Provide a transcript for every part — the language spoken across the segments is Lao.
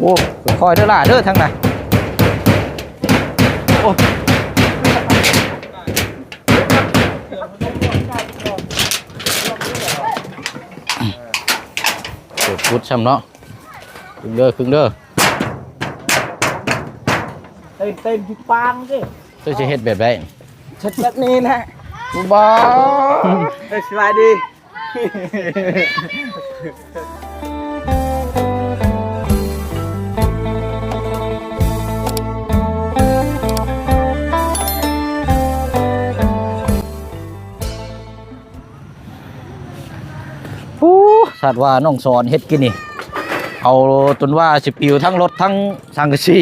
ໂອ້ ຄ່ອຍເດີຫຼ້າເດີທາງໃນ. ໂອ້ ເກີດພຸດຊ້ຳເນາະ. ຄຶ່ງເດີ ຄຶ່ງເດີ. ເຕັ້ນ ເຕັ້ນຢູ່ປາງເດ້. ເຈົ້າຊິເຮັດແບບໃດ? ເຮັດແບບນີ້ແຫຼະ. ບໍ່. ເອີ ສະບາຍດີ. ປູ້ ສັດວ່ານ້ອງສອນເຮັດກິນນີ້ ເອົາຈົນວ່າຊິປິວທັງລົດທັງສັງກະສີ.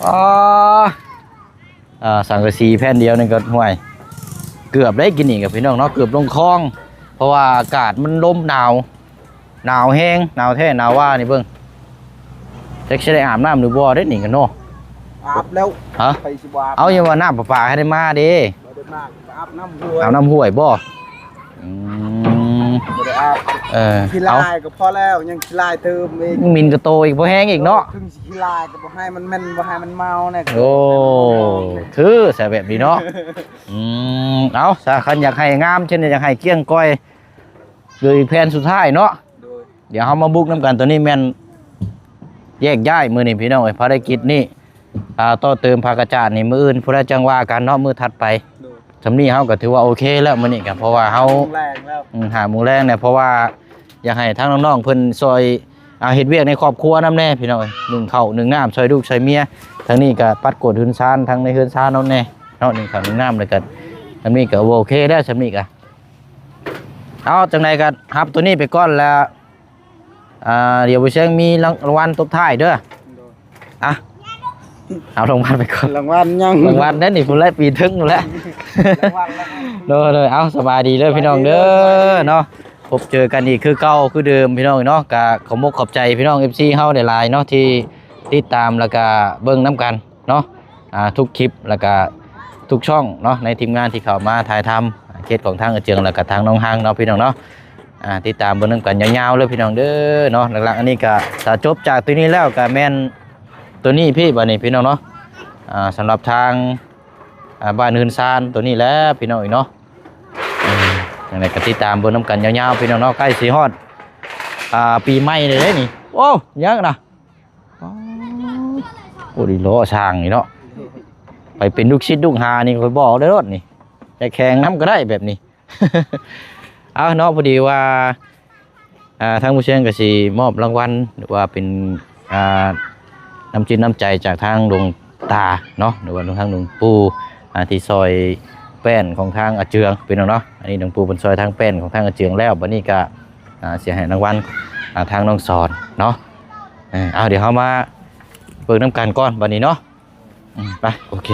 ອໍ ອ່າ ສັງກະສີແຜ່ນດຽວນີ້ກໍ ຫ້ວຍ ເກືອບໄດ້ກິນນີ້ກັບພີ່ນ້ອງເນາະ ເກືອບລົງຄອງ ເພາະວ່າອາກາດມັນລົມໜາວ ໜາວແຮງ ໜາວແທ້ໜາວວ່ານີ້ເບິ່ງ ຈັກຊິໄດ້ອາບນ້ຳຫຼືບໍ່ເດ້ນີ້ກັນເນາະ. ອາບແລ້ວ. ຮະ? ໃຜຊິບໍ່ອາບ? ເອົາ ຢ່າວ່ານ້ຳປະປາໃຫ້ໄດ້ມາເດ້. ບໍ່ໄດ້ມາ ອາບນ້ຳຫ້ວຍ. ອາບນ້ຳຫ້ວຍບໍ່? ອືມ ບໍ່ໄດ້ອາບ. ເອີ ຂີ້ລາຍກໍພໍແລ້ວ ຍັງຂີ້ລາຍເຕີມອີກ ມິນກະໂຕອີກ ບໍ່ແຫ້ງອີກເນາະ. ເອີ ເຖິງຊິຂີ້ລາຍກໍບໍ່ໃຫ້ມັນແມ່ນ ບໍ່ໃຫ້ມັນເມົາແນ່. ໂອ້ ຄືຊະແບບນີ້ເນາະ. ອືມ ເອົາຊະ ຄັນຢາກໃຫ້ງາມເຊັ່ນນີ້ ຢາກໃຫ້ກ້ຽງກ້ອຍ ເຫຼືອອີກແຜ່ນສຸດທ້າຍເນາະ. ໂດຍ ດຽວເຮົາມາບຸກນຳກັນ. ໂຕນີ້ແມ່ນແຍກຍ້າຍມື້ນີ້ພີ່ນ້ອງເອີຍ ພາລະກິດນີ້ ອ່າ ຕໍ່ເຕີມຜ້າກະຈາດນີ້ ມື້ອື່ນພຸ້ນລະຈັ່ງວ່າກັນເນາະ ມື້ຖັດໄປ. ໂດຍ ສ່ຳນີ້ເຮົາກໍຖືວ່າໂອເຄແລ້ວມື້ນີ້ກໍ ເພາະວ່າເຮົາ ຫົກໂມງແລງແລ້ວ. ອືມ ຫ້າໂມງແລງແລ້ວ ເພາະວ່າຢາກໃຫ້ທາງນ້ອງໆເພິ່ນຊ່ອຍ ອ່າ ເຮັດວຽກໃນຄອບຄົວນຳແດ່ພີ່ນ້ອງເອີຍ ໜຶ້ງເຂົ້າໜຶ້ງນ້ຳ ຊ່ອຍລູກຊ່ອຍເມຍ ທາງນີ້ກໍປັດກວາດເຮືອນຊານ ທັງໃນເຮືອນຊານເຮົາແດ່ເນາະ ໜຶ້ງເຂົ້າໜຶ້ງນ້ຳ ແລ້ວກໍ ສ່ຳນີ້ກໍໂອເຄແລ້ວ ສ່ຳນີ້ກໍ ເອົາ ຈັ່ງໃດກໍຮັບໂຕນີ້ໄປກ່ອນ ແລ້ວ ອ່າ ດຽວບໍ່ເຊີງມີລາງ ລາງວັນຕົບທ້າຍເດີ. ໂດຍ ອ່ະ ເອົາລາງວັນໄປກ່ອນ. ລາງວັນຍັງ ລາງວັນນັ້ນນີ້ພຸ້ນແຫຼະ ປີເທິງພຸ້ນແຫຼະ. ລາງວັນລະ ໂດຍໆ ເອົາ ສະບາຍດີເດີພີ່ນ້ອງເດີເນາະ. ພົບເຈີກັນອີກຄືເກົ່າຄືເດີມພີ່ນ້ອງເນາະ. ກະຂອບມົກຂອບໃຈພີ່ນ້ອງ ເອັຟຊີ ເຮົາຫຼາຍໆເນາະ ທີ່ຕິດຕາມ ແລ້ວກະເບິ່ງນຳກັນເນາະ ອ່າ ທຸກຄລິບ ແລ້ວກະທຸກຊ່ອງເນາະ ໃນທີມງານທີ່ເຂົ້າມາຖ່າຍທຳ ເຂດຂອງທາງອາເຈືອງ ແລ້ວກະທາງນ້ອງຮັງເນາະ ພີ່ນ້ອງເນາະ. ອ່າ ຕິດຕາມເບິ່ງນຳກັນຍາວໆເລີຍພີ່ນ້ອງເດີເນາະ. ຫຼັກໆອັນນີ້ກະຈະຈົບຈາກຕົວນີ້ແລ້ວ ກະແມ່ນຕົວນີ້ພີ່ ບາດນີ້ພີ່ນ້ອງເນາະ. ອ່າ ສຳລັບທາງ ອ່າ ບ້ານເຮືອນຊານຕົວນີ້ແຫຼະພີ່ນ້ອງເອີຍເນາະ. ອືມ ຈັ່ງໃດກໍຕິດຕາມເບິ່ງນຳກັນຍາວໆ ພີ່ນ້ອງເນາະ. ໃກ້ຊິຮອດ ອ່າ ປີໃໝ່ແລ້ວເດ້ນີ້. ໂອ້ ຍັງນະ ໂອ້ ດີລໍ້ຊ່າງນີ້ເນາະ ໄປເປັນລູກສິດລູກຫານີ້ ຂ້ອຍບອກໄດ້ໂລດນີ້ ຈະແຂ່ງນຳກໍໄດ້ແບບນີ້. ເອົາເນາະ ພໍດີວ່າ ອ່າ ທາງຜູ້ຊ່ຽງກໍຊິມອບລາງວັນ ຫຼືວ່າເປັນ ອ່າ ນ້ຳຈິດນ້ຳໃຈຈາກທາງຫຼວງຕາເນາະ ຫຼືວ່າທາງຫຼວງປູ່ ອ່າ ທີ່ຊ່ອຍແປ້ນຂອງທາງອາເຈືອງ ພີ່ນ້ອງເນາະ. ອັນນີ້ຫຼວງປູ່ເພິ່ນຊ່ອຍທາງແປ້ນຂອງທາງອາເຈືອງແລ້ວ ບັດນີ້ກໍ ອ່າ ຊິໃຫ້ລາງວັນ ອ່າ ທາງນ້ອງສອນເນາະ. ເອີ ເອົາ ດຽວເຮົາມາເບິ່ງນຳກັນກ່ອນບັດນີ້ເນາະ. ອືມ ໄປ ໂອເຄ.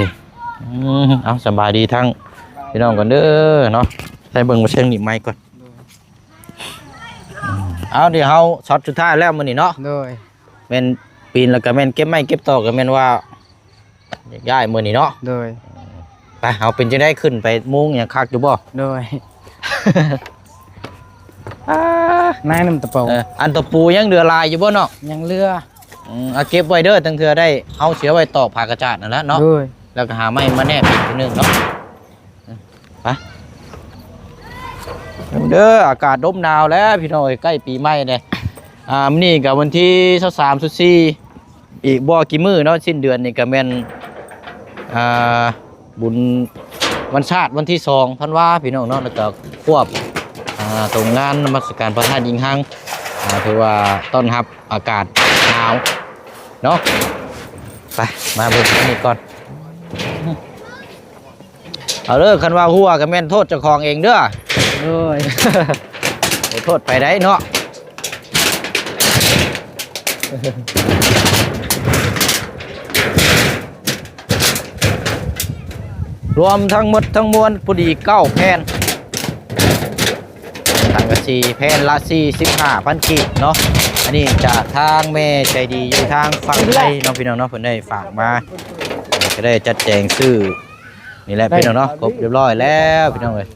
ອືມ ເອົາ ສະບາຍດີທັງພີ່ນ້ອງກ່ອນເດີເນາະ. ໃສ່ເບິ່ງມາເຊັງນີ້ໄມກ່ອນ. ອືມ ເອົາ ດຽວເຮົາຊັອດສຸດທ້າຍແລ້ວມື້ນີ້ເນາະ. ໂດຍ ແມ່ນປີນແລ້ວກໍແມ່ນເກັບໄມ້ເກັບຕອກ ກໍແມ່ນວ່າຍ້າຍມື້ນີ້ເນາະ. ໂດຍ ໄປ ເຮົາເປັນຈັ່ງໃດ ຂຶ້ນໄປມຸງຫຍັງຄັກຢູ່ບໍ່? ໂດຍ ອ່າ ນາຍນຳຕະປູ. ເອີ ອັນຕະປູຍັງເຫຼືອຫຼາຍຢູ່ບໍ່ນ້ອງ? ຍັງເຫຼືອ. ອືມ ເອົາເກັບໄວ້ເດີ ຕັ້ງເທື່ອໄດ້ ເຮົາຊິເອົາໄວ້ຕອກຜ້າກະຈາດນັ້ນແຫຼະເນາະ. ໂດຍ ແລ້ວກໍຫາໄມ້ມາແນບອີກທີໜຶ່ງເນາະ. ໄປເດີ ອາກາດລົມໜາວແລ້ວພີ່ນ້ອງເອີຍ ໃກ້ປີໃໝ່ແລ້ວ. ອ່າ ມື້ນີ້ກໍວັນທີຊາວສາມ ຊາວສີ່ ອີກບໍ່ກີ່ມື້ເນາະ ສິ້ນເດືອນນີ້ກໍແມ່ນ ອ່າ ບຸນວັນຊາດ ວັນທີສອງທັນວາ ພີ່ນ້ອງເນາະ. ແລ້ວກໍຄວບ ອ່າ ຕົງງານນະມັດສະການພະທາດອີງຮັງ ອ່າ ຖືວ່າຕ້ອນຮັບອາກາດໜາວເນາະ. ໄປ ມາເບິ່ງທາງນີ້ກ່ອນ. ເອົາເດີ ຄັນວ່າຮົ່ວກໍແມ່ນໂທດເຈົ້າຂອງເອງເດີ. ໂດຍ ບໍ່ໂທດໃຜໃດເນາະ. ລວມທັງໝົດທັງມວນພໍດີເກົ້າແຜ່ນ ສັງກະສີແຜ່ນລະສີ່ສິບຫ້າພັນກີບເນາະ. ອັນນີ້ຈາກທາງແມ່ໃຈດີຢູ່ທາງຝັ່ງໄທເນາະ ພີ່ນ້ອງເນາະ ເພິ່ນໄດ້ຝາກມາ ກໍໄດ້ຈັດແຈງຊື້ນີ້ແຫຼະ ໄດ້ ພີ່ນ້ອງເນາະ. ຄົບຮຽບຮ້ອຍແລ້ວ ພີ່ນ້ອງເອີຍ.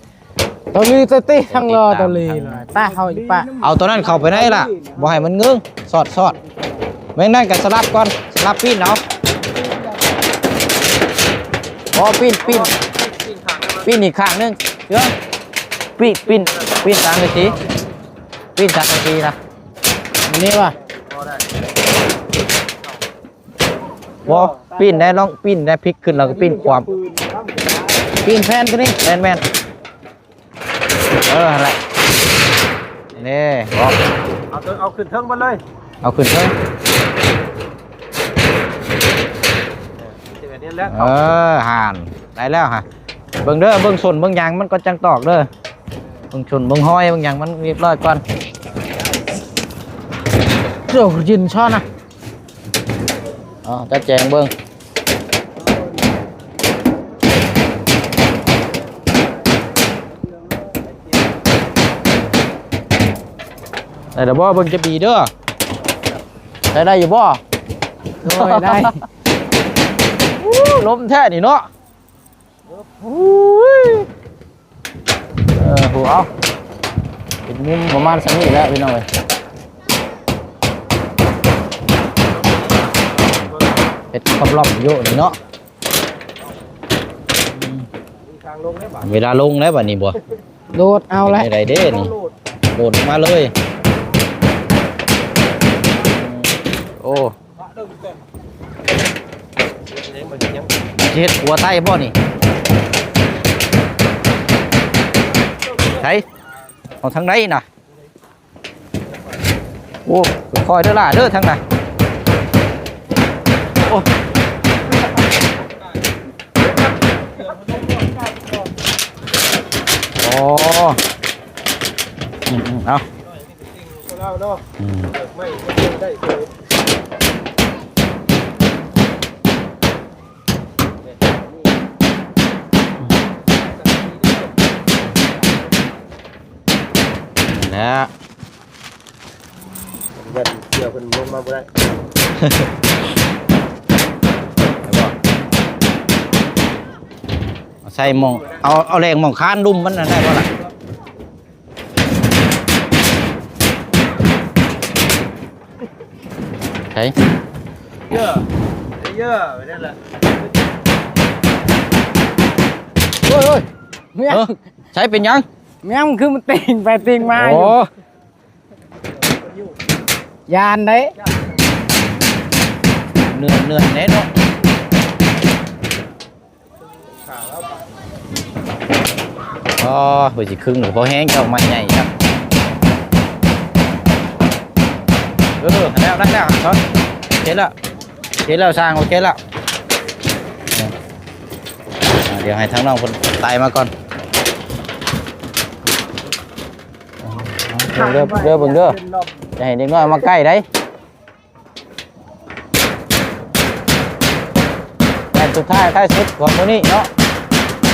ຕອນນີ້ຕະຕິທັງລໍຕອນນີ້ ຕາມທາງ ໄປເຮົາອີກປະ ເອົາຕອນນັ້ນເຂົ້າໄປໃນລະ ບໍ່ໃຫ້ມັນເງີງ ສອດ ສອດ. ແມ່ນນັ້ນກໍສະຫຼັບກ່ອນ ສະຫຼັບປີ້ນເອົາ. ບໍ່ ປີ້ນ ປີ້ນ ປີ້ນອີກຂ້າງໜຶ່ງ ເຊື່ອ ປີ້ນ ປີ້ນ ປີ້ນສັງກະສີ ປີ້ນສັງກະສີນະ ອັນນີ້ວ່າ ບໍ່ ປີ້ນໄດ້ ລອງປີ້ນໄດ້ ພິກຂຶ້ນແລ້ວກໍປີ້ນຂວ້ຳ ປີ້ນແຜ່ນຕົວນີ້ ແມ່ນໆ. ເອີ ຫັ້ນແຫຼະ ນີ້ ເອົາ ເອົາຂຶ້ນເທິງໝົດເລີຍ ເອົາຂຶ້ນເທິງ ເອີ ຫັ້ນ ໄດ້ແລ້ວຮະ. ເບິ່ງເດີ ເບິ່ງສົ້ນເບິ່ງຫຍັງມັນກໍຈັ່ງຕອກເດີ ເບິ່ງສົ້ນເບິ່ງຮອຍເບິ່ງຫຍັງມັນຮຽບຮ້ອຍກ່ອນ. ໂອ້ ຢືນຊ້ອນນະ ອໍ ຈັດແຈງເບິ່ງ ໄດ້ແລ້ວບໍ່? ເບິ່ງຈະບີເດີ ໄດ້ ໄດ້ຢູ່ບໍ່? ໂອ້ຍ ໄດ້ ອູ້ ລົມແທ້ນີ້ເນາະ ອູ້ຍ. ເອີ ຜູ້ເອົາ ເປັນມຸມປະມານສ່ຳນີ້ແຫຼະພີ່ນ້ອງເອີຍ ເຮັດຄອບລອບຢູ່ນີ້ເນາະ. ເວລາລົງແລ້ວບາດນີ້ບໍ່ ໂດດເອົາແຫຼະ ເປັນຈັ່ງໃດເດ້ນີ້ ໂດດລົງມາເລີຍ ໂອ້. ຊິເຮັດຄົວໃຕ້ບໍ່ນີ້? ໃສ? ເອົາທາງໃດນະ? ໂອ້ ຄ່ອຍເດີຫຼ້າເດີທາງໃດ? ໂອ້ ອໍ ອືມໆ ເອົາ. ລາວເນາະ ອືມ ເລິກໄມ້ເລິກໄດ້ເລີຍ ແລ້ວ ແບບເສື້ອເພິ່ນລົງມາບໍ່ໄດ້ ໄດ້ບໍ່? ເອົາໃສ່ໝ່ອງ ເອົາ ເອົາແຫຼງໝ່ອງຄານລຸ່ມມັນນັ້ນໄດ້ບໍ່ລະ? ໃສ ເຢີ ເຢີ ນັ້ນລະ ໂອ້ຍ ໂອ້ຍ ແມວ ເອີ ໃສ ເປັນຫຍັງ? ແມວມັນຄືມັນຕີງໄປຕີງມາຢູ່ ໂອ້ ຢ້ານເດ້ ເໜື່ອຍ ເໜື່ອຍແດ່ເນາະ. ອໍ ເພິ່ນຊິຄຶງ ພໍແຮງ ເຈົ້າໄມ້ໃຫຍ່ຄັກ ເອີ ແລ້ວ ແລ້ວ ແລ້ວ ໂອເຄແລ້ວ ໂອເຄແລ້ວ ຊ່າງ ໂອເຄແລ້ວ ອ່າ ດຽວໃຫ້ທາງນ້ອງເພິ່ນໄຕ່ມາກ່ອນ ເບິ່ງເດີ ເບິ່ງເດີ ຢ່າໃຫ້ເດັກນ້ອຍມາໃກ້ໃດ. ແຜ່ນສຸດທ້າຍທ້າຍສຸດຂອງມື້ນີ້ເນາະ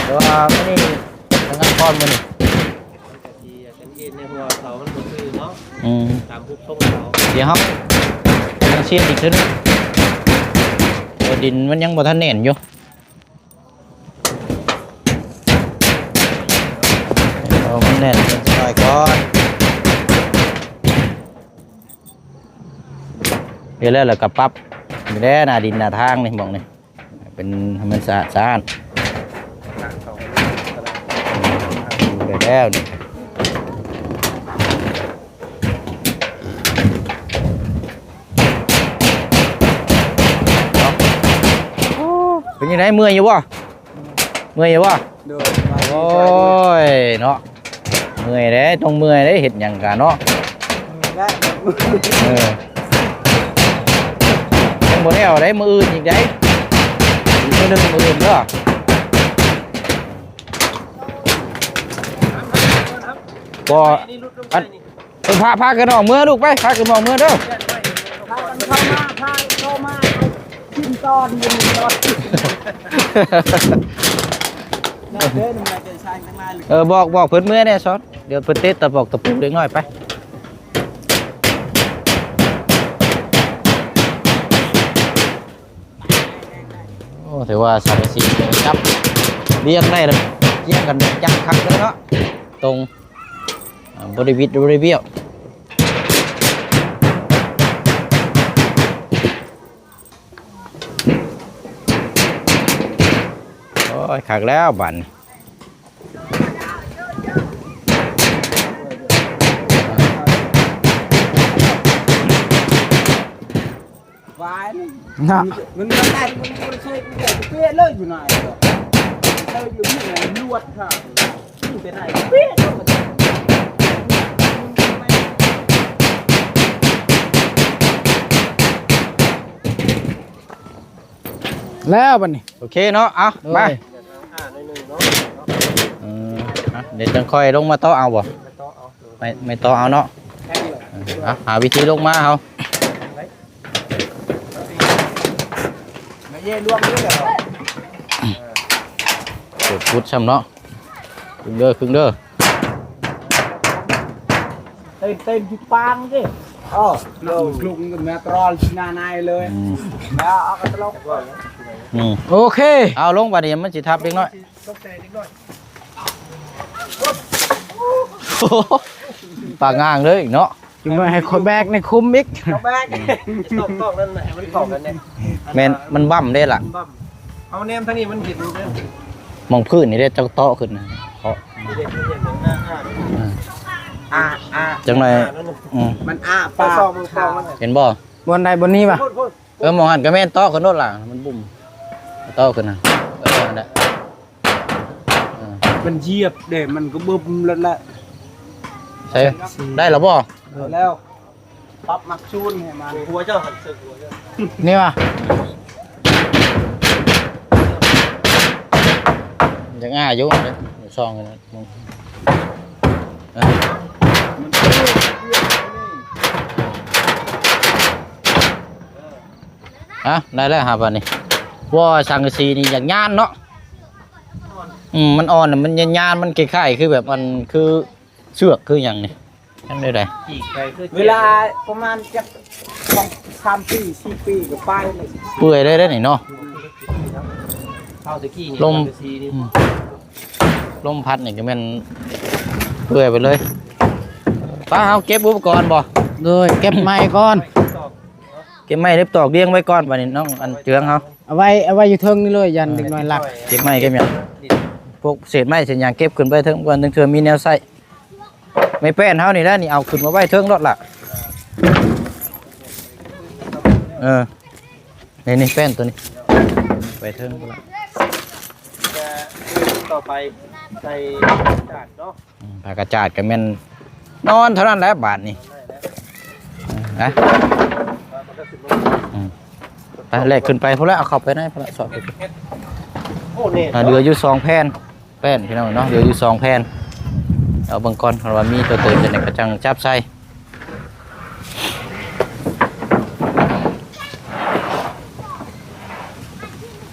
ແຕ່ວ່າມື້ນີ້ເປັນງານກ່ອນມື້ນີ້ ມັນກະຊິອັນເອັນໃນຫົວເສົາມັນບໍ່ຊື່ເນາະ ອືມ ຕາມຮູບຊົງເສົາ ດຽວເຮົາຍັງຊຽດອີກເທື່ອໜຶ່ງ ເພາະວ່າດິນມັນຍັງບໍ່ທັນແໜ້ນຢູ່. ເອົາມັນແໜ້ນຈັກໜ້ອຍກ່ອນ ເຮັດແລ້ວ ແລ້ວກໍປັບນີ້ແຫຼະ ໜ້າດິນໜ້າທາງນີ້ ໝ່ອງນີ້ ເປັນໃຫ້ມັນສະອາດສະອ້ານ ໄດ້ແລ້ວນີ້. ເປັນຈັ່ງໃດ ເມື່ອຍຢູ່ບໍ່? ເມື່ອຍຢູ່ບໍ່? ໂດຍ ໂອ້ຍເນາະ ເມື່ອຍເດ້ ຕ້ອງເມື່ອຍເດ້ ເຮັດຫຍັງກະເນາະ ເອີ ຍັງບໍ່ແລ້ວເດ້ ມື້ອື່ນອີກເດ້ ອີກມື້ໜຶ່ງ ມື້ອື່ນເດີ. ບໍ່ ອັນ ເອີ ພາ ພາກັນອອກເມືອລູກ ໄປ ພາກັນອອກເມືອເດີ ພາກັນເຂົ້າມາ ພາເຂົ້າມາ ກິນຕອນຢູ່ນີ້ຕອນ ເອີ ບອກ ບອກເພິ່ນເມືອແດ່ ຊອນ ດຽວເພິ່ນເຕະຕະປອກຕະປູເດັກນ້ອຍ ໄປ. ໂອ້ ຖືວ່າສັງກະສີຈັບລຽງໄດ້ລະ ລຽງກັນຢ່າງຄັກເລີຍເນາະ ຕົງ ອ່າ ບໍ່ໄດ້ວິດ ບໍ່ໄດ້ບ້ຽວ. ໂອ້ຍ ຄັກແລ້ວບາດນີ້. ວາຍ ເນາະ ມັນ ມັນໄດ້ ມັນບໍ່ໄດ້ໃຊ້ ມັນໄດ້ເປະເລີຍຢູ່ນາ ໃຊ້ຢູ່ນີ້ລວດຄ່ະ ມັນເປັນໄດ້ເປະເລີຍ. ແລ້ວບັດນີ້ ໂອເຄເນາະ ເອົາ ໂດຍ ມາ ເອີ ເອົາ ດຽວຈັ່ງຄ່ອຍລົງມາຕໍ່ເອົາບໍ່? ໄມ້ ໄມ້ຕໍ່ເອົາເນາະ ເອົາ ຫາວິທີລົງມາເຮົາ ມາເຢ້ລວມນີ້ແຫຼະ ເປີດພຸດຊ້ຳເນາະ ຄຶ່ງເດີ ຄຶ່ງເດີ ເຕັມ ເຕັມຢູ່ປາງເດ້ ເອີ ລົງ ລົງແມ່ຕຣອນໜ້ານາຍເລີຍ ອືມ ແລ້ວເອົາກະຕະຫຼົກ ອືມ ໂອເຄ ເອົາລົງບາດນີ້ມັນຊິທັບເດັກນ້ອຍ ໂອ້ໂຫ ປາງ່າງເລີຍເນາະ ຈັ່ງໜ້ອຍໃຫ້ຂ້ອຍແບກໃນຄຸມອີກ ເອົາແບກ ຕ້ອງ ຕ້ອງນັ້ນໃຫ້ມັນເຂົ້າກັນແດ່ ແມ່ນ ມັນບັ້ມເດ້ລະ ມັນບັ້ມ ເອົາແນມທາງນີ້ມັນເຫັນ ມອງພື້ນນີ້ເດ້ ເຈົ້າເຕາະຂຶ້ນນະ ເຕາະ ນີ້ເດ້ ມັນເຫັນ ອ່າ ອ່າ ອ່າ ຈັ່ງໜ້ອຍ ອ່າ ອືມ ມັນອ້າປາກ ເຫັນບໍ່? ບ່ອນໃດບ່ອນນີ້ວະ? ພຸ້ນ ພຸ້ນ ເອີ ໝ່ອງຫັ້ນກໍແມ່ນ ເຕາະຂຶ້ນໂລດລະ ມັນບຸ້ມ ເຕາະຂຶ້ນນະ ເອີ ນັ້ນແຫຼະ ເອີ ມັນຢຽບເດ້ ມັນກໍບຶ້ມໂລດລະ ໃສ່ ໄດ້ລະບໍ່? ເອີ ແລ້ວ ປັບມັກຊູນໃຫ້ມັນ ຫົວເຈົ້າຫັ້ນ ເຊິ່ງຫົວເຈົ້າ ນີ້ວະ ຍັງອ້າຢູ່ເດ້ ຊ່ອງນັ້ນ ເອີ ມັນ ອ່ະ ໄດ້ແລ້ວຫາບາດນີ້ ວ່າສັງກະສີນີ້ຢາກຍານເນາະ ອືມ ມັນອ່ອນ ມັນຍານໆ ມັນຄ້າຍໆ ຄືແບບ ມັນຄືເຊືອກ ຄືຫຍັງນີ້ ຈັ່ງໃດ ເວລາປະມານຈັກສອງ ສາມປີ ສີ່ປີກໍໄປເລີຍ ເປື່ອຍເລີຍເດ້ນີ້ເນາະ ເອົາແຕ່ກີ້ນີ້ ລົມ ອືມ ລົມພັດນີ້ກໍແມ່ນເປື່ອຍໄປເລີຍ ໄປ ເຮົາເກັບອຸປະກອນບໍ່? ໂດຍ ເກັບໄມ້ກ່ອນ ເກັບໄມ້ເລັບຕອກລຽງໄວ້ກ່ອນ ບາດນີ້ນ້ອງອັນເຈືອງເຮົາ ເອົາໄວ້ ເອົາໄວ້ຢູ່ເທິງນີ້ເລີຍ ຢ້ານເດັກນ້ອຍລັກ ເກັບໄມ້ເກັບຫຍັງ ພວກເສດໄມ້ເສດຫຍັງເກັບຂຶ້ນໄປເທິງກ່ອນ ຈັ່ງເທື່ອມີແນວໃຊ້ ໄມ້ແປ້ນເຮົານີ້ແຫຼະນີ້ ເອົາຂຶ້ນມາໄວ້ເທິງໂລດລະ ເອີ ນີ້ ນີ້ແປ້ນໂຕນີ້ ໄວ້ເທິງພຸ້ນລະ ຕໍ່ໄປໃສ່ຈານເນາະ ອືມ ຜ້າກະຈາດກໍແມ່ນນອນເທົ່ານັ້ນແຫຼະບາດນີ້ ນອນໄດ້ແລ້ວ ເອີ ນະ ອືມ ໄປ ແລກຂຶ້ນໄປພຸ້ນລະ ເອົາເຂົ້າໄປໃນພຸ້ນລະ ສອດໄປ ໂອ້ ນີ້ ອ່າ ເຫຼືອຢູ່ສອງແຜ່ນ ແປ້ນພີ່ນ້ອງເນາະ ເຫຼືອຢູ່ສອງແຜ່ນ ເອົາເບິ່ງກ່ອນ ຄັນວ່າມີຕົວເຕີມຈັ່ງໃດກໍຈັ່ງຈັບໃສ່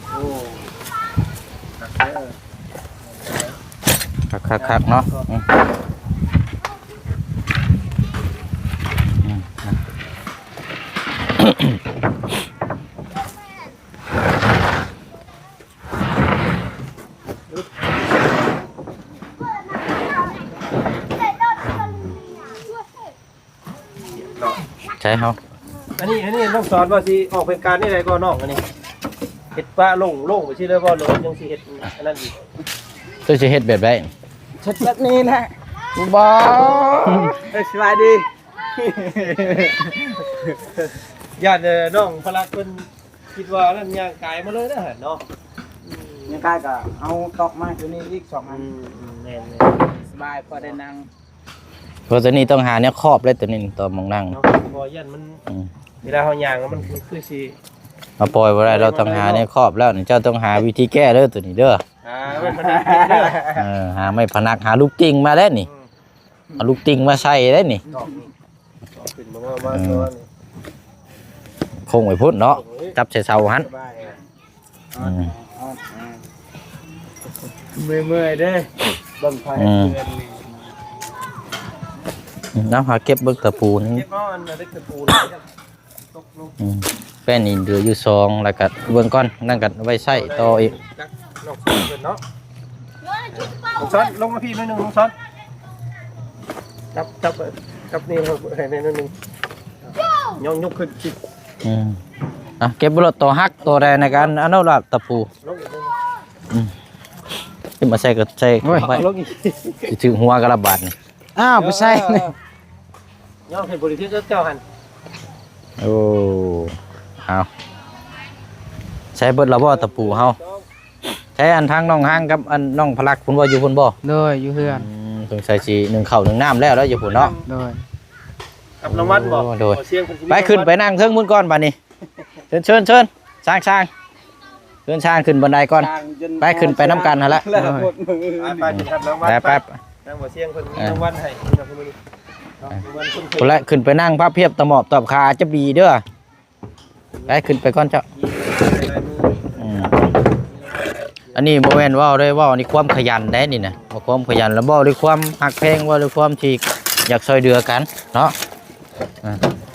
ໂອ້ ຄັກເດີ ຄັກໆໆ ເນາະ ອືມ ອືມ ເນາະ ໃຊ່ເຮົາ ອັນນີ້ ອັນນີ້ນ້ອງສອນວ່າຊິອອກແຜນການແນວໃດກໍນ້ອງ ອັນນີ້ ເຮັດປະໂລ່ງໆ ໄປຊີ້ເລີຍບໍ່ ຫຼືວ່າຍັງຊິເຮັດອັນນັ້ນອີກ? ເຈົ້າຊິເຮັດແບບໃດ? ເຮັດແບບນີ້ແຫຼະ ບໍ່ ເອີ ສະບາຍດີ ຢ້ານ ເອີ ນ້ອງພະລັກເພິ່ນຄິດວ່ານັ້ນ ຍ່າງກາຍມາເລີຍນະເນາະ ຍ່າງກາຍກໍເອົາຕອກໄມ້ຕົວນີ້ອີກສອງອັນ ອືມ ແມ່ນໆ ສະບາຍ ພໍໄດ້ນັ່ງ ເພາະຕົວນີ້ຕ້ອງຫາແນວຄອບເລີຍ ຕົວນີ້ຕໍ່ໝ່ອງນັ່ງ ເນາະ ເພາະຢ້ານມັນ ອືມ ເວລາເຮົາຍ່າງແລ້ວມັນຄືຊິ ເອົາປ່ອຍບໍ່ໄດ້ ເຮົາຕ້ອງຫາແນວຄອບແລ້ວນີ້ ເຈົ້າຕ້ອງຫາວິທີແກ້ເດີ ຕົວນີ້ເດີ ຫາໄມ້ພະນັກເດີ ເອີ ຫາໄມ້ພະນັກ ຫາລູກຕິ່ງມາແລ້ວນີ້ ອືມ ເອົາລູກຕິ່ງມາໃສ່ເດ້ນີ້ ດອກນີ້ ເອົາຂຶ້ນມາ ມາ ມາ ເອີ ມານີ້ ໂຄ້ງໄປພຸ້ນເນາະ ໂອ້ຍ ຈັບໃສ່ເສົາຫັ້ນ ສະບາຍ ອືມ ເມື່ອຍໆເດ້ ເບິ່ງໄຟ ອືມ ເພື່ອນນີ້ ອືມ ເອົາຫາເກັບເບິ່ງຕະປູນີ້ ເກັບເອົາອັນເຫຼັກຕະປູນີ້ ຕົກລົງ ອືມ ແປ້ນນີ້ເຫຼືອຢູ່ສອງ ແລ້ວກໍເບິ່ງກ່ອນ ນັ້ນກໍໄວ້ໃຊ້ຕໍ່ອີກ ຈັກນ້ອງສອນເພິ່ນເນາະ ນ້ອງສອນ ລົງມາພີ້ໜ້ອຍໜຶ່ງ ນ້ອງສອນ ຈັບ ຈັບ ຈັບນີ້ໃຫ້ໜ້ອຍໜຶ່ງ ຍົກ ຍົກຂຶ້ນ ອືມ ອ່ະ ເກັບໂລດ ຕໍ່ຫັກ ຕໍ່ໃດໃນການ ອັນນັ້ນລະ ຕະປູ ລົງອີກໜ້ອຍໜຶ່ງ ອືມ ມາໃສ່ກໍໃສ່ ໂອ້ຍ ໄວ້ ເອົາລົງອີກ ຊິຖືກຫົວກັນລະບາດນີ້. ອ້າວ ບໍ່ໃສ່ ເອີ ຍ້ອນໃຫ້ບໍລິເວນເຈົ້າຫັ້ນ. ໂອ້ ເອົາ ໃຊ້ເບິດແລ້ວບໍ່ຕະປູເຮົາ? ໃຊ້ອັນທາງນ້ອງຮາງກັບອັນນ້ອງພະລັກພຸ້ນບໍ່ ຢູ່ພຸ້ນບໍ່? ໂດຍ ຢູ່ເຮືອນ. ອືມ ສົງໄສຊິໜຶ້ງເຂົ້າໜຶ້ງນ້ຳແລ້ວ ແລ້ວຢູ່ພຸ້ນເນາະ. ໂດຍ ຮັບລາງວັນບໍ່? ໂອ້ ໂດຍ ໄປຂຶ້ນໄປນັ່ງເທິງພຸ້ນກ່ອນບາດນີ້. ເຊີນ ເຊີນ ເຊີນ ຊ່າງ ຊ່າງ ເຊີນຊ່າງຂຶ້ນບັນໄດກ່ອນ. ໄປ ຂຶ້ນໄປນຳກັນຫັ້ນລະ. ໂດຍ ໄປ ໄປ ໄປ ໄປ ນາງບໍ່ສຽງເພິ່ນມີລາງວັນໃຫ້ເນາະ ມື້ນີ້ເນາະ. ພຸ້ນແຫຼະ ຂຶ້ນໄປນັ່ງພັບພຽບຕະໝອບຕອບຂາອາດຈະບີເດີ້. ໄປ ຂຶ້ນໄປກ່ອນເຈົ້າ. ອືມ ອັນນີ້ບໍ່ແມ່ນເວົ້າໄດ້ ເວົ້າໃນຄວາມຂະຫຍັນໄດ໋ນີ້ນະ ເວົ້າຄວາມຂະຫຍັນ ແລ້ວເວົ້າດ້ວຍຄວາມຮັກແພງ ເວົ້າດ້ວຍຄວາມທີ່ຢາກຊ່ອຍເຫຼືອກັນເນາະ. ອ່າ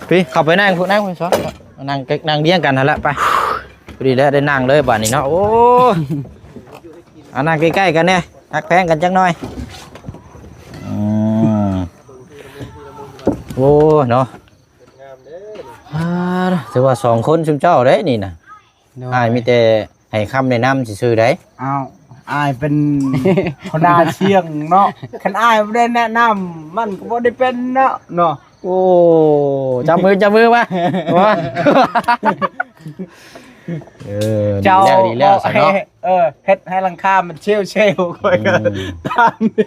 ພີ້ ເຂົ້າໄປນັ່ງພຸ້ນ ນັ່ງພຸ້ນ ສອງ ນັ່ງ ນັ່ງລຽງກັນຫັ້ນລະ ໄປ. ພໍດີແລ້ວ ໄດ້ນັ່ງເລີຍບາດນີ້ເນາະ. ໂອ້ ອ່າ ນັ່ງໃກ້ໆກັນແດ່ ຮັກແພງກັນຈັກໜ່ອຍ. ອືມ ໂອ້ ເນາະ. ອ່າ ຖືວ່າສອງຄົນຊຸມເຈົ້າເດ້ນີ້ນະ. ໂດຍ ອ້າຍມີແຕ່ໃຫ້ຄຳແນະນຳຊື່ໆໃດ໋. ອ້າວ ອ້າຍເປັນຫົວໜ້າຊ່ຽງເນາະ ຄັນອ້າຍບໍ່ໄດ້ແນະນຳ ມັນກໍບໍ່ໄດ້ເປັນເນາະ ເນາະ. ໂອ້ ຈັບມື ຈັບມືມາ. ເອີ ເຈົ້າ ດີແລ້ວ ດີແລ້ວຊະເນາະ. ເອີ ເຮັດໃຫ້ຫຼັງຄາມັນເຊວໆ ຂ້ອຍກໍ ອືມ ຕາມທີ່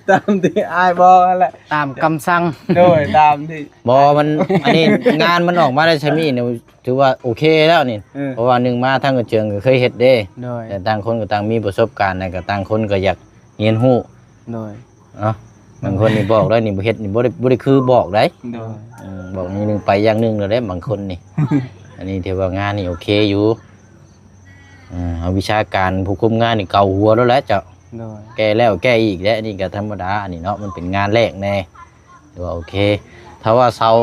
ຕາມທີ່ອ້າຍບອກຫັ້ນແຫຼະ ຕາມຄຳສັ່ງ. ໂດຍ ຕາມທີ່ ບໍ່ ມັນ ອັນນີ້ງານມັນອອກມາໄດ້ຊ່ຳນີ້ນີ້ ຖືວ່າໂອເຄແລ້ວນີ້. ເອີ ເພາະວ່າໜຶ່ງມາທາງກະເຈີງກໍເຄີຍເຮັດເດ້. ໂດຍ ແຕ່ຕ່າງຄົນກໍຕ່າງມີປະສົບການ ແລ້ວກໍຕ່າງຄົນກໍຢາກຮຽນຮູ້. ໂດຍ ເນາະ ບາງຄົນນີ້ບອກໄດ້ນີ້ ບໍ່ເຮັດນີ້ ບໍ່ໄດ້ ບໍ່ໄດ້ຄືບອກໄດ໋. ໂດຍ ອືມ ບອກຢ່າງໜຶ່ງໄປຢ່າງໜຶ່ງແລ້ວເດ້ບາງຄົນນີ້. ອັນນີ້ຖືວ່າງານນີ້ໂອເຄຢູ່. ເອີ ເອົາວິຊາການຜູ້ຄຸມງານນີ້ເກົາຫົວໂລດແຫຼະເຈົ້າ. ໂດຍ ແກ້ແລ້ວແກ້ອີກແຫຼະ ອັນນີ້ກໍທຳມະດາ ອັນນີ້ເນາະ ມັນເປັນງານແລກແດ່. ຖືວ່າໂອເຄ ຖ້າວ່າເສົາ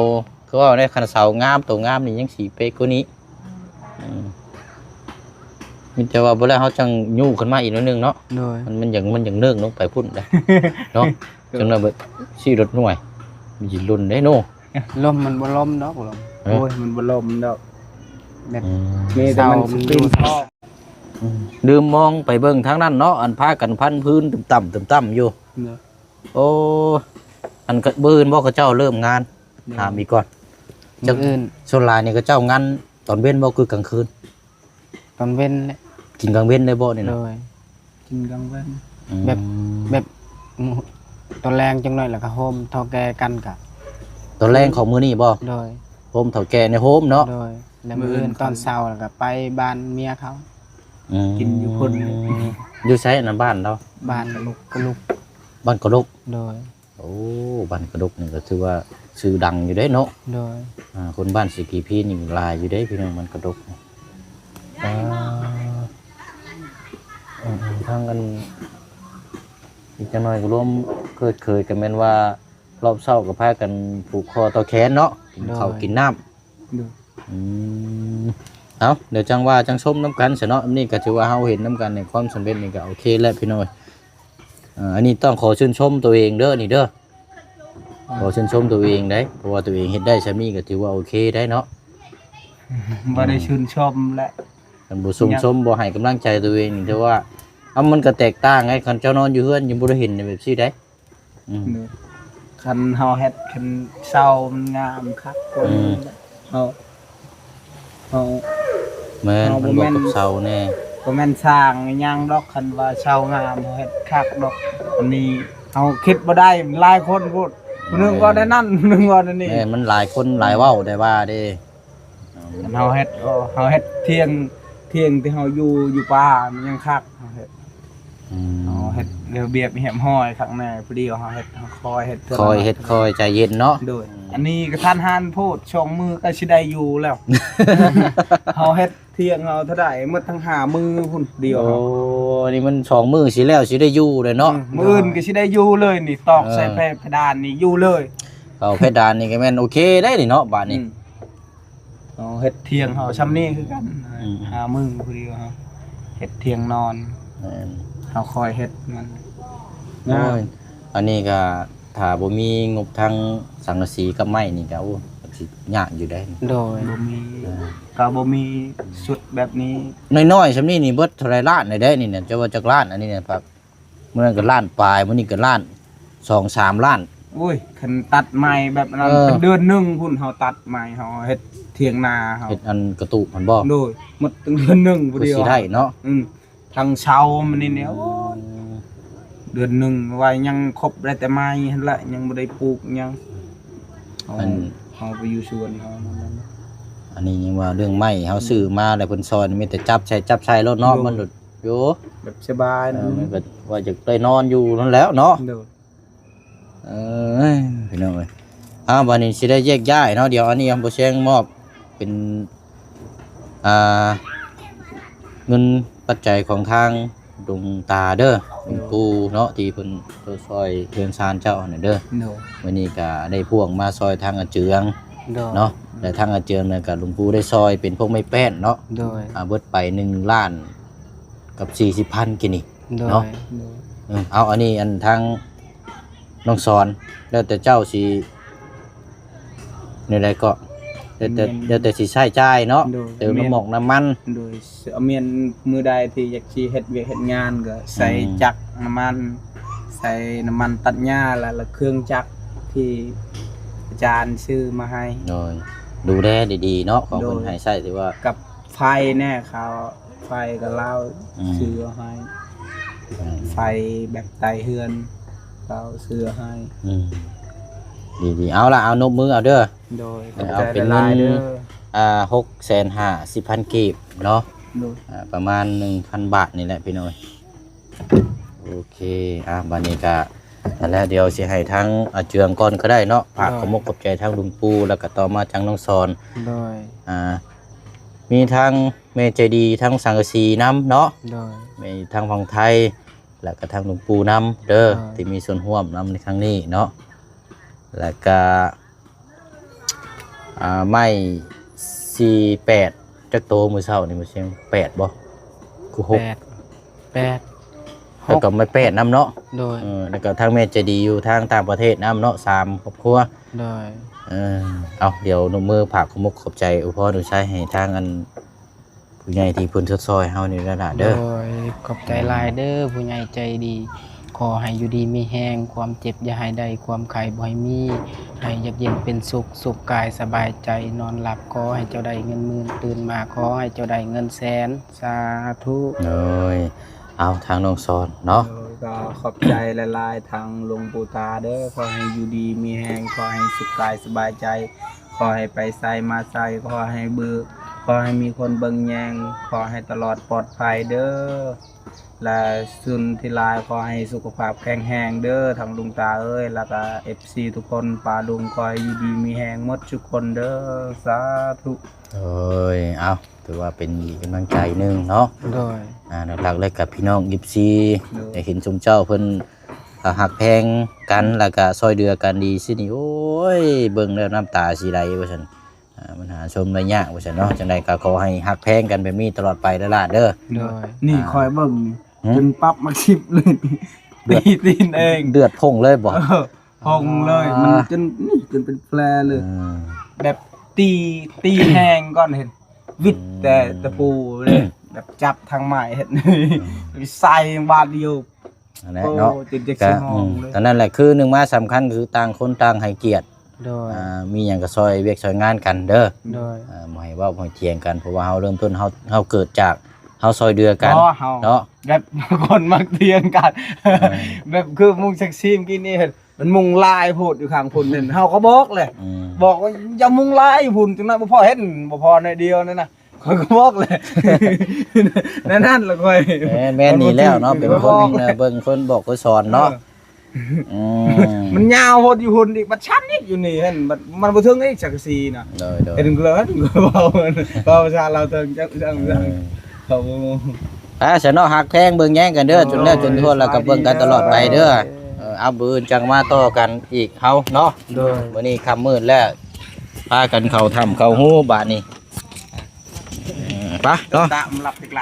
ຄືວ່າໃນຄັນເສົາງາມ ໂຕງາມນີ້ຍັງຊິເປກວ່ານີ້. ອືມ ມີແຕ່ວ່າບໍ່ແລ້ວເຮົາຈັ່ງຍູ້ຂຶ້ນມາອີກໜ້ອຍໜຶ່ງເນາະ. ໂດຍ ມັນ ມັນຍັງ ມັນຍັງເນີງລົງໄປພຸ້ນເດ້ເນາະ. ໂດຍ ຈັ່ງນັ້ນເບິດ ຊິລົດໜ່ວຍ ມັນຊິຫຼົ່ນເດ້ເນາະ. ລົມມັນບໍ່ລົມດອກ ລົມ ເອີ ໂອ້ຍ ມັນບໍ່ລົມດອກ ແບບ ອືມ ມີແຕ່ມັນ ເສົາມັນ ສະປຣິງພໍ. ອືມ ລືມມອງໄປເບິ່ງທາງນັ້ນເນາະ ອັນພາກັນພັນພື້ນຕຶ້ມຕ່ຳ ຕຶ້ມຕ່ຳຢູ່. ໂດຍ ໂອ້ ອັນກະ ມື້ອື່ນບໍ່ເຂົາເຈົ້າເລີ່ມງານ? ໂດຍ ຖາມອີກກ່ອນ. ມື້ອື່ນ ສ່ວນຫຼາຍນີ້ເຂົາເຈົ້າງານຕອນເວັນບໍ່ ຄືກາງຄືນ? ຕອນເວັນແຫຼະ. ກິນກາງເວັນໄດ້ບໍ່ນີ້ນະ? ໂດຍ ກິນກາງເວັນ. ອືມ ແບບ ແບບ ຕອນແລງຈັກໜ້ອຍ ແລ້ວກໍໂຮມເຖົ້າແກ່ກັນກະ ຕອນແລງຂອງມື້ນີ້ບໍ່? ໂດຍ ໂຮມເຖົ້າແກ່ໃນໂຮມເນາະ. ໂດຍ ແລ້ວມື້ອື່ນ ມື້ອື່ນຕອນເຊົ້າ ແລ້ວກໍໄປບ້ານເມຍເຂົາ. ອືມ ກິນຢູ່ພຸ້ນ ຢູ່ໃສນະ ບ້ານລາວ? ບ້ານກະລຸກ ກະລຸກ ບ້ານກະລຸກ. ໂດຍ ໂອ້ ບ້ານກະດົກນີ້ກໍຖືວ່າຊື່ດັງຢູ່ເດ້ເນາະ. ໂດຍ ອ່າ ຄົນບ້ານເສກກີພີນີ້ຫຼາຍຢູ່ເດ້ພີ່ນ້ອງ ບ້ານກະດົກນີ້. ອ່າ ເອີ ທາງອັນ ອີກຈັກໜ້ອຍກໍລວມເກີດເຄີຍກໍແມ່ນວ່າ ລອບເຊົ້າກໍພາກັນຜູກຄໍຕໍ່ແຂນເນາະ ກິນເຂົ້າ ໂດຍ ກິນນ້ຳ. ໂດຍ ອືມ ເອົາ ດຽວຈັ່ງວ່າຈັ່ງຊົມນຳກັນຊະເນາະ. ອັນນີ້ກໍຖືວ່າເຮົາເຫັນນຳກັນໃນຄວາມສຳເລັດນີ້ກໍໂອເຄແລ້ວພີ່ນ້ອງ. ເອີ ອັນນີ້ຕ້ອງຂໍຊື່ນຊົມຕົວເອງເດີນີ້ເດີ ຂໍຊື່ນຊົມຕົວເອງໄດ໋ ເພາະວ່າຕົວເອງເຮັດໄດ້ຊ່ຳນີ້ກໍຖືວ່າໂອເຄໄດ໋ເນາະ. ບໍ່ໄດ້ຊື່ນຊົມແຫຼະ ຄັນບໍ່ຊົມ ຊົມ ບໍ່ໃຫ້ກຳລັງໃຈຕົວເອງນີ້ ແຕ່ວ່າ ເອົາ ມັນກໍແຕກຕ່າງໄດ໋ ຄັນເຈົ້ານອນຢູ່ເຮືອນຍັງບໍ່ໄດ້ເຫັນແບບຊີ້ໄດ໋. ອືມ ໂດຍ ຄັນເຮົາເຮັດ ຄັນເຊົ້າມັນງາມຄັກກວ່າ ອືມ ເຮົາ ເຮົາ ແມ່ນ ເຮົາ ມັນບວກກັບເຊົ້າແນ່ ບໍ່ແມ່ນ ບໍ່ແມ່ນສ້າງອີ່ຫຍັງດອກ ຄັນວ່າເຊົ້າງາມເຮົາເຮັດຄັກດອກ. ອັນນີ້ເຮົາຄິດບໍ່ໄດ້ ມັນຫຼາຍຄົນໂພດ ຜູ້ໜຶ່ງເວົ້າແນວນັ້ນ ຜູ້ໜຶ່ງເວົ້າແນວນີ້. ແມ່ນ ມັນຫຼາຍຄົນຫຼາຍເວົ້າ ແຕ່ວ່າເດ້ ເຮົາເຮັດ ເຮົາເຮັດທຽງ ທຽງທີ່ເຮົາຢູ່ ຢູ່ປ່າມັນຍັງຄັກ ເຮົາເຮັດ ອືມ ເຮົາເຮັດລະບຽບຮຽບຮ້ອຍຄັກແນ່. ຜູ້ດຽວເຮົາເຮັດ ເຮົາຄອຍເຮັດ ຄອຍເຮັດ ຄອຍໃຈເຢັນເນາະ. ໂດຍ ອືມ ອັນນີ້ກະທັນຫັນໂພດ ສອງມື້ກະຊິໄດ້ຢູ່ແລ້ວ. ເຮົາເຮັດທຽງເຮົາເທົ່າໃດ ໝົດທັງຫ້າມື້ພຸ້ນດຽວ. ໂອ້ ນີ້ມັນສອງມື້ຊິແລ້ວ ຊິໄດ້ຢູ່ເລີຍເນາະ. ອືມ ມື້ອື່ນກະຊິໄດ້ຢູ່ເລີຍນີ້ ຕອກໃສ່ ເອີ ແພ ເພດານນີ້ຢູ່ເລີຍ. ເອົາ ເພດານນີ້ກະແມ່ນໂອເຄໄດ໋ນີ້ເນາະ ບາດນີ້. ອືມ ເຮົາເຮັດທຽງເຮົາຊ່ຳນີ້ຄືກັນ. ອືມ ຫາມື້ຜູ້ດຽວເຮົາເຮັດທຽງນອນ. ແມ່ນ ເຮົາຄອຍເຮັດມັນ. ໂອ້ຍ ອັນນີ້ກະຖ້າບໍ່ມີງົບທາງສັງກະສີກັບໄມ້ນີ້ກະ ໂອ້ ຊິຍາກຢູ່ເດ້. ໂດຍ ບໍ່ມີ ເອີ ກໍບໍ່ມີຊຸດແບບນີ້ ນ້ອຍໆສ່ຳນີ້ນີ້ເບິດເທົ່າໃດລ້ານແດ່ນີ້ນະ ຈະວ່າຈັກລ້ານອັນນີ້ນະ ມື້ນັ້ນກໍລ້ານປາຍ ມື້ນີ້ກໍລ້ານສອງສາມລ້ານ. ໂອ້ຍ ຄັນຕັດໃໝ່ແບບນັ້ນ ເອີ ເປັນເດືອນໜຶ່ງພຸ້ນ ເຮົາຕັດໃໝ່ ເຮົາເຮັດຖຽງນາເຮົາ ເຮັດອັນກະຕູບຫັ້ນບໍ່? ໂດຍ ໝົດຕັ້ງເດືອນໜຶ່ງ ພໍດີຊິໄດ້ເນາະ ອືມ ທັງເຊົາມັນນີ້ແຫຼະ ໂອ້ຍ ເດືອນໜຶ່ງວ່າຍັງຄົບໄດ້ແຕ່ໄມ້ຫັ້ນແຫຼະ ຍັງບໍ່ໄດ້ປູກຫຍັງ ອັນ ເຮົາໄປຢູ່ສວນເຮົານັ້ນ ອັນນີ້ຍັງວ່າເລື່ອງໄມ້ເຮົາຊື້ມາແລ້ວເພິ່ນຊອຍ ມີແຕ່ຈັບໃສ່ຈັບໃສ່ໂລດເນາະ ໂດຍ ມັນໂດດຢູ່ແບບສະບາຍ ເອີ ມັນກໍວ່າຈະໄດ້ນອນຢູ່ນັ້ນແຫຼະເນາະ ໂດຍ ເອີຍ ພີ່ນ້ອງເອີຍ ອ້າວ ບາດນີ້ຊິໄດ້ແຍກຍ້າຍເນາະ ດຽວອັນນີ້ບໍ່ແຊງມອບເປັນ ອ່າ ເງິນປັດໄຈຂອງທາງຫຼວງຕາເດີ ຫຼວງປູ່ເນາະ ທີ່ເພິ່ນຊ່ອຍເຮືອນຊານເຈົ້າຫັ້ນເດີ ໂດຍ ມື້ນີ້ກໍໄດ້ພວງມາຊ່ອຍທາງອາເຈືອງ ໂດຍ ເນາະ ແລະທາງອາເຈືອງນັ້ນກໍຫຼວງປູ່ໄດ້ຊ່ອຍເປັນພວກໄມ້ແປ້ນເນາະ ໂດຍ ອ່າ ເບິດໄປໜຶ່ງລ້ານກັບສີ່ສິບພັນກີ້ນີ້ ໂດຍ ເນາະ ເອີ ເອົາ ອັນນີ້ອັນທາງນ້ອງສອນ ແລ້ວແຕ່ເຈົ້າຊິແນວໃດເກາະ ແລ້ວແຕ່ ແມ່ນ ແລ້ວແຕ່ຊິໃຊ້ຈ່າຍເນາະ ໂດຍ ເຕີມນ້ຳມັນ ໂດຍ ແມ່ນ ມື້ໃດທີ່ຢາກຊິເຮັດວຽກເຮັດງານກໍໃສ່ ອືມ ຈັກນ້ຳມັນ ໃສ່ນ້ຳມັນຕັດຫຍ້າ ແລ້ວ ແລ້ວເຄື່ອງຈັກທີ່ອາຈານຊື້ມາໃຫ້ ໂດຍ ດູແລດີໆເນາະ ຂອງເພິ່ນ ໂດຍ ໃຫ້ໃຊ້ ຖືວ່າກັບໄຟແດ່ ເຂົາ ໄຟກໍລາວ ອືມ ຊື້ໃຫ້ ອືມ ໄຟແບບໃຕ້ເຮືອນລາວຊື້ໃຫ້ ອືມ ດີໆ ເອົາລະ ເອົານົບມືເອົາເດີ ໂດຍ ເອົາເປັນເງິນ ອ່າ ຫົກແສນຫ້າສິບພັນກີບເນາະ ໂດຍ ອ່າ ປະມານໜຶ່ງພັນບາດນີ້ແຫຼະພີ່ນ້ອງ ໂອເຄ ອ່າ ບາດນີ້ກະນັ້ນແຫຼະ ດຽວຊິໃຫ້ທາງອາເຈືອງກ່ອນກໍໄດ້ເນາະ ຝາກ ໂດຍ ຂອບມົກຂອບໃຈທາງຫຼວງປູ່ ແລ້ວກໍຕໍ່ມາທາງນ້ອງສອນ ໂດຍ ອ່າ ມີທາງແມ່ໃຈດີທາງສັງກະສີນຳເນາະ ໂດຍ ແມ່ທາງຝັ່ງໄທ ແລ້ວກໍທາງຫຼວງປູ່ນຳເດີ ໂດຍ ທີ່ມີສ່ວນຮ່ວມນຳໃນຄັ້ງນີ້ເນາະ ແລ້ວກໍ ອ່າ ໄມ້ສີ່ແປດ ຈັກໂຕມື້ເຊົ້ານີ້ ບໍ່ຊຽງ ແປດບໍ່ ຄືຫົກ ແປດ ແປດ ແລ້ວກໍໄມ້ແປດນຳເນາະ ໂດຍ ເອີ ແລ້ວກໍທາງແມ່ໃຈດີຢູ່ທາງຕ່າງປະເທດນຳເນາະ ສາມຄອບຄົວ ໂດຍ ເອີ ເອົາ ດຽວນົບມືຝາກຂອບມົກຂອບໃຈ ອວຍພອນອວຍໄຊໃຫ້ທາງອັນ ຜູ້ໃຫຍ່ທີ່ເພິ່ນຊົດຊ່ອຍເຮົານີ້ແຫຼະເດີ ໂດຍ ຂອບໃຈຫຼາຍເດີ ອືມ ຜູ້ໃຫຍ່ໃຈດີ ຂໍໃຫ້ຢູ່ດີມີແຮງ ຄວາມເຈັບຢ່າໃຫ້ໄດ້ ຄວາມໄຂ້ບໍ່ໃຫ້ມີ ໃຫ້ຢາກເຢັນເປັນສຸກ ສຸກກາຍສະບາຍໃຈ ນອນຫຼັບຂໍໃຫ້ເຈົ້າໄດ້ເງິນໝື່ນ ຕື່ນມາຂໍໃຫ້ເຈົ້າໄດ້ເງິນແສນ ສາທຸ ໂດຍ ເອົາ ທາງນ້ອງສອນເນາະ ໂດຍ ກໍຂອບໃຈຫຼາຍໆ ທາງຫຼວງປູ່ຕາເດີ ຂໍໃຫ້ຢູ່ດີມີແຮງ ຂໍໃຫ້ສຸກກາຍສະບາຍໃຈ ຂໍໃຫ້ໄປໃສມາໃສ ຂໍໃຫ້ເບີ ຂໍໃຫ້ມີຄົນເບິ່ງແຍງ ຂໍໃຫ້ຕະຫຼອດປອດໄພເດີ ແລະ ສຸນທີ່ຫຼາຍ ຂໍໃຫ້ສຸຂະພາບແຂງແຮງເດີ ທັງລຸງຕາເອີຍ ແລ້ວກະເອັຟຊີທຸກຄົນ ປ້າລຸງ ຂໍໃຫ້ຢູ່ດີມີແຮງໝົດທຸກຄົນເດີ ສາທຸ ໂອ້ຍ ເອົາ ຖືວ່າເປັນອີກກຳລັງໃຈໜຶ່ງເນາະ ໂດຍ ອ່າ ຫຼັກໆ ແລ້ວກະພີ່ນ້ອງເອັຟຊີ ໂດຍ ໄດ້ເຫັນຊຸມເຈົ້າເພິ່ນ ອ່າ ຮັກແພງກັນ ແລ້ວກະຊ່ອຍເຫຼືອກັນດີຊີ້ນີ້ ໂອ້ຍ ເບິ່ງແລ້ວນ້ຳຕາຊິໄຫຼວ່າຊັ້ນ ອ່າ ມັນຫາຊົມໄດ້ຍາກວ່າຊັ້ນເນາະ ຈັ່ງໃດກໍຂໍໃຫ້ຮັກແພງກັນແບບນີ້ຕະຫຼອດໄປເດີຫຼານເດີ ໂດຍ ນີ້ ອ່າ ຂ້ອຍເບິ່ງນີ້ ຫື ຈົນປັບມາຄລິບເລີຍ ເລືອດ ຕີຕີນເອງ ເລືອດພົ່ງເລີຍບໍ່? ເອີ ພົ່ງເລີຍ ອ່າ ມັນຈົນ ນີ້ ຈົນເປັນແຜເລີຍ ອືມ ແບບຕີ ຕີແຮງກ່ອນ ເຫັນ ວິດ ອືມ ແຕ່ຕະປູເລີຍ ແບບຈັບທາງໄມ້ເຮັດ ອືມ ໃສ່ບາດດຽວ ນັ້ນແຫຼະເນາະ ໂອ້ ຈົນຢາກ ກະ ຊິຮ້ອງເລີຍ ອືມ ຕອນນັ້ນແຫຼະ ຄືໜຶ່ງມາສຳຄັນຄືຕ່າງຄົນຕ່າງໃຫ້ກຽດ ໂດຍ ອ່າ ມີຫຍັງກໍຊ່ອຍວຽກຊ່ອຍງານກັນເດີ ໂດຍ ອ່າ ບໍ່ໃຫ້ເວົ້າບໍ່ໃຫ້ຖຽງກັນ ເພາະວ່າເຮົາເລີ່ມຕົ້ນ ເຮົາ ເຮົາເກີດຈາກເຮົາຊ່ອຍເຫຼືອກັນ ເນາະ ເຮົາເນາະ ແບບຄົນມັກຖຽງກັນ ເອີ ແບບຄືມຸງຊັກຊີມກີ້ນີ້ ມັນມຸງຫຼາຍໂພດຢູ່ຂ້າງພຸ້ນນັ້ນ ເຮົາກໍບອກແຫຼະ ອືມ ບອກວ່າຢ່າມຸງຫຼາຍພຸ້ນ ຈັ່ງນັ້ນບໍ່ພໍເຫັນ ບໍ່ພໍໜ້ອຍດຽວນັ້ນນະ ຂ້ອຍກໍບອກແຫຼະ ແນວນັ້ນລະຂ້ອຍ ແມ່ນ ແມ່ນນີ້ແລ້ວເນາະ ເປັນຄົນເບິ່ງຄົນບອກຄົນສອນເນາະ ເອີ ອືມ ມັນຍາວໂພດຢູ່ພຸ້ນອີກ ບັດຊັ້ນອີກຢູ່ນີ້ ເຫັນ ບັດມັນບໍ່ເຖິງອີກສັງກະສີນະ ໂດຍໆ ເຫັນກໍເລີຍ ເວົ້າ ເວົ້າພາສາລາວເຖິງຈັກ ເອີ ເຂົາບໍ່ ອ່າ ຊະເນາະ ຮັກແພງເບິ່ງແຍງກັນເດີ ໂດຍ ຈົນແລ້ວຈົນທົ່ວ ແລ້ວກໍເບິ່ງກັນຕະຫຼອດໄປເດີ ສະບາຍດີເດີ ເອີ ເອົາ ມື້ອື່ນຈັ່ງມາຕໍ່ກັນອີກເຮົາເນາະ ໂດຍ ມື້ນີ້ຄ່ຳມືດແລ້ວ ພາກັນເຂົ້າຖ້ຳເຂົ້າຮູບາດນີ້ ເອີ ໄປເນາະ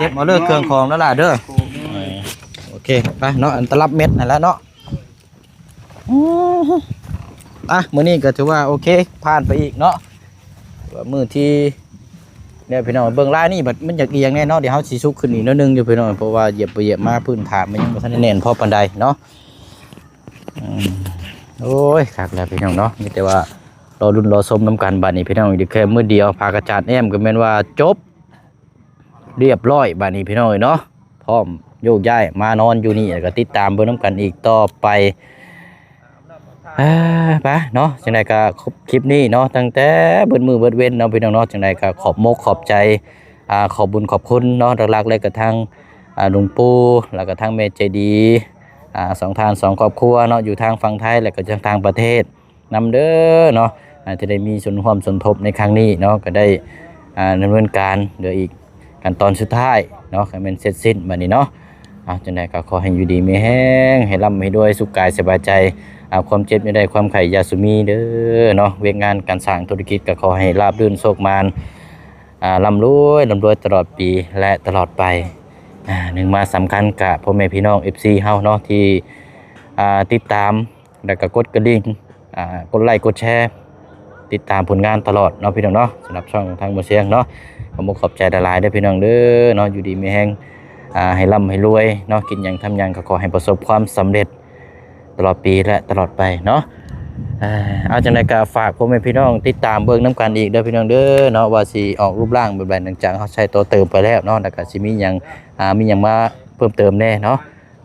ເກັບເອົາເລີຍເຄື່ອງຂອງນັ້ນລະເດີ ໂອເຄ ໄປເນາະ ອັນຕະລັບເມັດນັ້ນລະເນາະ ອືມ ອ່ະ ມື້ນີ້ກໍຖືວ່າໂອເຄ ຜ່ານໄປອີກເນາະ ມື້ທີ່ ເນຍພີ່ນ້ອງ ເບິ່ງລາຍນີ້ບັດມັນຢາກອຽງແນ່ເນາະ. ດຽວເຮົາຊິຊຸກຂຶ້ນອີກໜ້ອຍໜຶ່ງຢູ່ພີ່ນ້ອງ ເພາະວ່າຢຽບໄປຢຽບມາພື້ນຖານມັນຍັງບໍ່ທັນໄດ້ແໜ້ນພໍປານໃດເນາະ. ອືມ ໂອ້ຍ ຄັກແລ້ວພີ່ນ້ອງເນາະ ມີແຕ່ວ່າລໍລຸ້ນລໍຊົມນຳກັນ. ບັດນີ້ພີ່ນ້ອງ ອີກແຄ່ມື້ດຽວ ຜ້າກະຈາດແອ້ມກໍແມ່ນວ່າຈົບ ລຽບຮ້ອຍ ບາດນີ້ພີ່ນ້ອງເອີຍເນາະ ພ້ອມໂຍກຍ້າຍມານອນຢູ່ນີ້ ແລ້ວກໍຕິດຕາມເບິ່ງນຳກັນອີກຕໍ່ໄປ. ເອີ ໄປເນາະ ຈັ່ງໃດກໍຄົບຄລິບນີ້ເນາະ ຕັ້ງແຕ່ເບິດມື້ເບິດເວັນເນາະ ພີ່ນ້ອງເນາະ. ຈັ່ງໃດກໍຂອບມົກຂອບໃຈ ອ່າ ຂອບບຸນຂອບຄຸນເນາະ ຫຼັກໆເລີຍກໍທາງ ອ່າ ຫຼວງປູ່ ແລ້ວກໍທາງແມ່ໃຈດີ ອ່າ ສອງທ່ານສອງຄອບຄົວເນາະ ຢູ່ທາງຝັ່ງໄທ ແລ້ວກໍທາງຕ່າງປະເທດ ນຳເດີເນາະ ອາດຈະໄດ້ມີສ່ວນຮ່ວມສົມທົບໃນຄັ້ງນີ້ເນາະ ກໍໄດ້ ອ່າ ດຳເນີນການເຫຼືອອີກຂັ້ນຕອນສຸດທ້າຍເນາະ ໃຫ້ມັນເສັດສິ້ນບັດນີ້ເນາະ. ເອົາ ຈັ່ງໃດກໍຂໍໃຫ້ຢູ່ດີມີແຮງ ໃຫ້ລ່ຳໃຫ້ລວຍ ສຸກກາຍສະບາຍໃຈ ເອົາ ຄວາມເຈັບຢ່າໄດ້ ຄວາມໄຂ້ຢ່າສຸມີເດີເນາະ. ວຽກງານການສ້າງທຸລະກິດກໍຂໍໃຫ້ລາບລື່ນໂຊກໝານ ອ່າ ລ່ຳລວຍ ລ່ຳລວຍຕະຫຼອດປີ ແລະ ຕະຫຼອດໄປ. ອ່າ ໜຶ່ງມາສຳຄັນກະພໍ່ແມ່ພີ່ນ້ອງ ເອັຟຊີ ເຮົາເນາະ ທີ່ ອ່າ ຕິດຕາມ ແລ້ວກໍກົດກະດິ່ງ ອ່າ ກົດໄລກົດແຊ ຕິດຕາມຜົນງານຕະຫຼອດເນາະ ພີ່ນ້ອງເນາະ. ສຳລັບຊ່ອງທາງບໍ່ຊຽງເນາະ ຂໍຂອບໃຈຫຼາຍໆເດີພີ່ນ້ອງເດີເນາະ ຢູ່ດີມີແຮງ ອ່າ ໃຫ້ລ່ຳໃຫ້ລວຍເນາະ ຄິດຫຍັງທຳຫຍັງກໍຂໍໃຫ້ປະສົບຄວາມສຳເລັດຕະຫຼອດປີ ແລະ ຕະຫຼອດໄປເນາະ. ອ່າ ເອົາ ຈັ່ງໃດກໍຝາກພໍ່ແມ່ພີ່ນ້ອງຕິດຕາມເບິ່ງນຳກັນອີກເດີພີ່ນ້ອງເດີເນາະ ວ່າຊິອອກຮູບຮ່າງແບບໃດ ຫຼັງຈາກເຮົາໃສ່ຕໍ່ເຕີມໄປແລ້ວເນາະ ແລ້ວກໍຊິມີຫຍັງ ອ່າ ມີຫຍັງມາເພີ່ມເຕີມແດ່ເນາະ.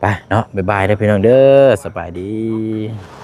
ໄປເນາະ ບາຍບາຍເດີພີ່ນ້ອງເດີ ສະບາຍດີ.